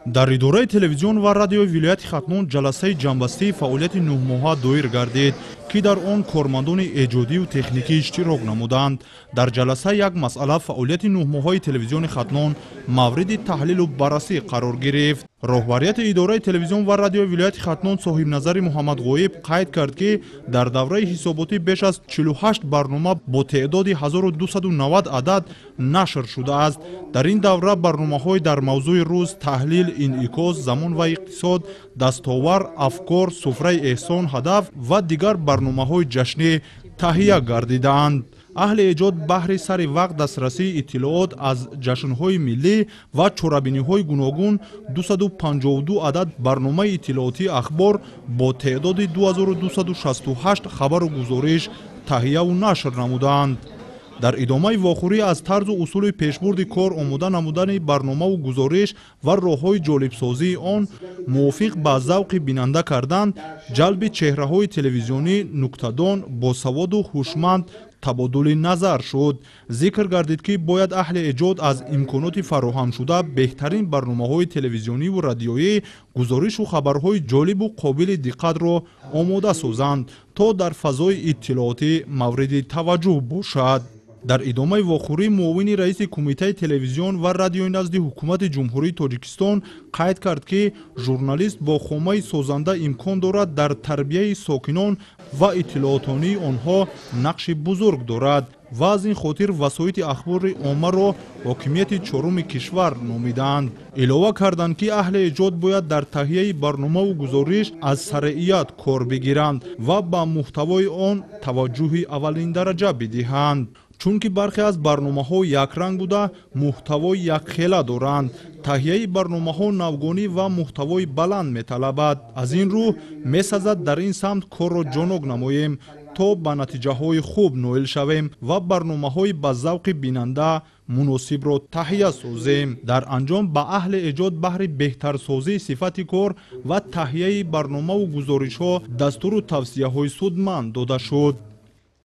Дар идораи телевизион ва радиои вилояти Хатлон ҷаласаи ҷамъбастии фаъолияти 9-моҳа доир гардид, ки дар он кормандони эҷодию техникӣ иштирок намуданд. Дар ҷаласа як масъала, фаъолияти 9-моҳаи телевизиони Хатлон, мавриди таҳлилу баррасӣ қарор гирифт. Роҳбарияти идораи телевизион ва радиои вилояти Хатлон соҳибназари Муҳаммадғоиб қайд кард, ки дар давраи ҳисоботӣ беш аз 48 барнома бо теъдоди 1290 адад нашр шудааст. Дар ин давра барномаҳои дар мавзӯи рӯз, таҳлил, инъикос, замон ва иқтисод, дастовар, афкор, суфраи эҳсон, ҳадаф ва дигар барномаҳои ҷашнӣ таҳия гардидаанд. Аҳли эҷод баҳри сари вақт дастрасии иттилоот аз ҷашнҳои миллӣ ва чорабиниҳои гуногун 252 адад барномаи иттилоотии ахбор бо теъдоди 2268 хабару гузориш таҳияву нашр намуданд. Дар идомаи вохӯрӣ аз тарзу усули пешбурди кор, омода намудани барномаву гузориш ва роҳҳои ҷолибсозии он мувофиқ ба завқи бинанда кардан, ҷалби чеҳраҳои телевизионӣ нуктадон, босаводу ҳушманд табодули назар шуд. Зикр гардид, ки бояд аҳли эҷод аз имконоти фароҳамшуда беҳтарин барномаҳои телевизиониву радиоӣ, гузоришу хабарҳои ҷолибу қобили диққатро омода созанд, то дар фазои иттилоотӣ мавриди таваҷҷӯҳ бошад. Дар идомаи вохӯрӣ муовини раиси Кумитаи телевизион ва радиои назди Ҳукумати Ҷумҳурии Тоҷикистон қайд кард, ки журналист бо хомаи созанда имкон дорад дар тарбияи сокинон ва иттилоотонии онҳо нақши бузург дорад ва аз ин хотир васоити ахбори оммаро ҳокимияти чоруми кишвар номидаанд. Илова карданд, ки аҳли эҷод бояд дар таҳияи барномаву гузориш аз сареият кор бигиранд ва ба муҳтавои он таваҷҷӯҳи аввалиндараҷа бидиҳанд, чунки бархе аз барномаҳо якранг буда, муҳтавои якхела доранд. Таҳияи барномаҳо навгонӣ ва муҳтавои баланд металабад. Аз ин рӯ месазад дар ин самт корро ҷонок намоем, то ба натиҷаҳои хуб ноил шавем ва барномаҳои ба завқи бинанда муносибро таҳия созем. Дар анҷом ба аҳли эҷод баҳри беҳтарсозии сифати кор ва таҳияи барномаву гузоришҳо дастуру тавсияҳои судманд дода шуд.